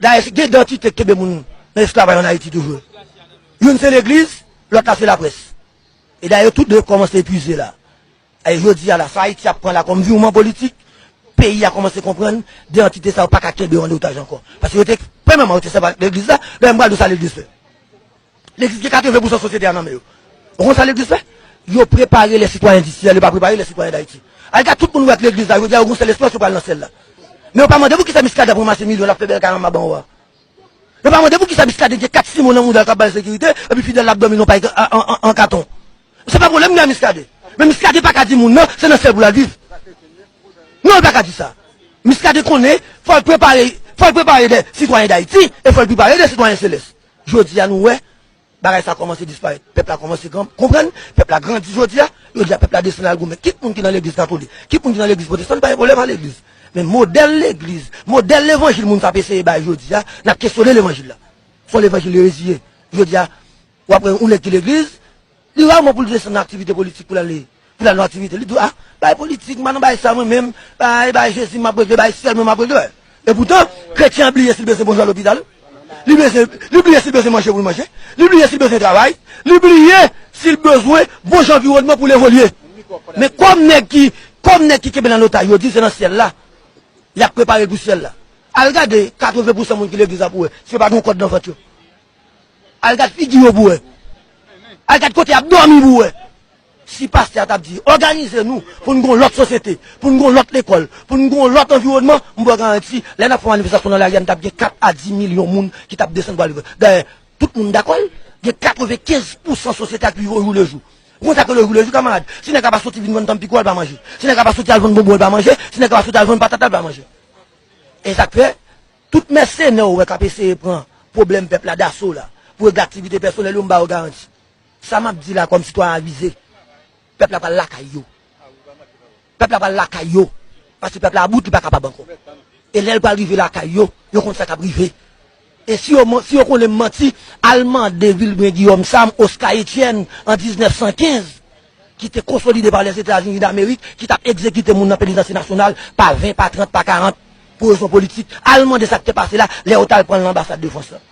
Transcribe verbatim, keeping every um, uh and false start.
Dayè, gen de antite k kenbe moun nan esklavaj ann Ayiti toujou. Youn se legliz, lòt la se laprès. E dayè, yo tout de kòmanse epuize la. E jodi a la, sa Ayiti ap pran la kòm virman politik, peyi a kòmanse konprann de antite sa yo pa ka kenbe yo an otaj ankò. Paske yo te, premyèman, yo te sèvi ak legliz la, dayè, m pral di w sa legliz fè. Legliz gen katreven pousan sosyete a nan men yo. Ou konn sa legliz fè? Yo prepare les citoyens d'ici, yo pa prepare les citoyens d'Haïti. Al gad tout moun ou wè ak legliz la, jodi a yo gon sèl espwa yo pral nan syèl la. Men yo pa mande poukisa Muscadin ap ranmase milyon, l ap fè bèl karanm anba anba. Yo pa mande poukisa Muscadin gen kat Simon nan mouda l k ap ba l sekirite, epi fidèl l ap dòmi nan pay an, an, an, an katon. Se pa pwoblèm li a Muscadin. Men Muscadin pa ka di moun nan, se nan syèl pou l al viv. Non, li pa ka di sa. Muscadin konnen, fò l prepare, fò l prepare de sitwayen Dayiti, e fò l prepare de sitwayen selès. Jodi a nou wè, bagay sa kòmanse disparèt. Pèp la kòmanse gran, konprann, pèp la grandi jodi a, jodi a pèp la desann al goumen. Kit moun ki nan legliz katolik, kit moun ki nan legliz pwotestan, pa gen pwoblèm a legliz. Men modèl legliz, modèl levanjil moun sa ap eseye bay jodi a, n ap kesyone levanjil la. Se yon levanjil erezi ye. Jodi a, w ap wè yon nèg ki legliz, li raman pou l desann nan aktivite politik pou l ale, pou l al nan aktivite. Li di, a, bay politik, m pa nan bay sa mwen menm, bay, bay Jezi m ap regle, bay syèl mwen m ap regle. Epoutan, kretyen an bliye si l bezwen bon jan lopital. Li bezwen, li bliye si l bezwen manje pou l manje. Li bliye si l bezwen travay. Li bliye si l bezwen bon jan anviwònman pou l evolye. Men kòm nèg ki, kòm nèg ki kenbe l an otaj, yo di se nan syèl la. Y ap prepare l pou syèl la. Al gade katreven pousan moun ki legliz la pou wè si yo pa gen yon kòd nan vant yo. Al gad figi yo pou wè. Al gad kote y ap dòmi pou wè. Si pastè a t ap di, òganize nou pou n gen yon lòt sosyete, pou n gen yon lòt lekòl, pou n gen yon lòt anviwònman, m ba w garanti, lè n ap fè manifestasyon nan lari a, n t ap gen kat a dis milyon moun ki t ap desann pou al viv. Dayè, tout moun dakò l, gen katrevenkenz pousan sosyete a k viv ojoulejou. Ou konn sa k rele ojoulejou, kamarad? Si nèg la pa soti vin vann tanpiko a, l pa manje. Si nèg la pa soti al vann bonbon, l pa manje. Si nèg la pa soti al vann patat la, l pa manje. E sa k fè, tout mèsenè ou wè k ap eseye pran pwoblèm pèp la daso la, pou regle aktivite pèsonèl yo, m ba yo garanti. Sa m ap di la kòm sitwayen avize, pèp la pral lakay yo. Pèp la pral lakay yo. Paske pèp la about, li pa kapab ankò. E lè l pral rive lakay yo, yo konn sa k ap rive. E si yo, si yo konnen m manti, al mande Vilbren Guillaume Sam, Oscar Etienne, an diznèf san kenz, ki te konsolide pa Lèzetazini Damerik, ki t ap egzekite moun nan penitansye nasyonal pa ven, pa trant, pa karant, pou rezon politik. Al mande sa k te pase la, lè yo t al pran l nan anbasad de Frans la.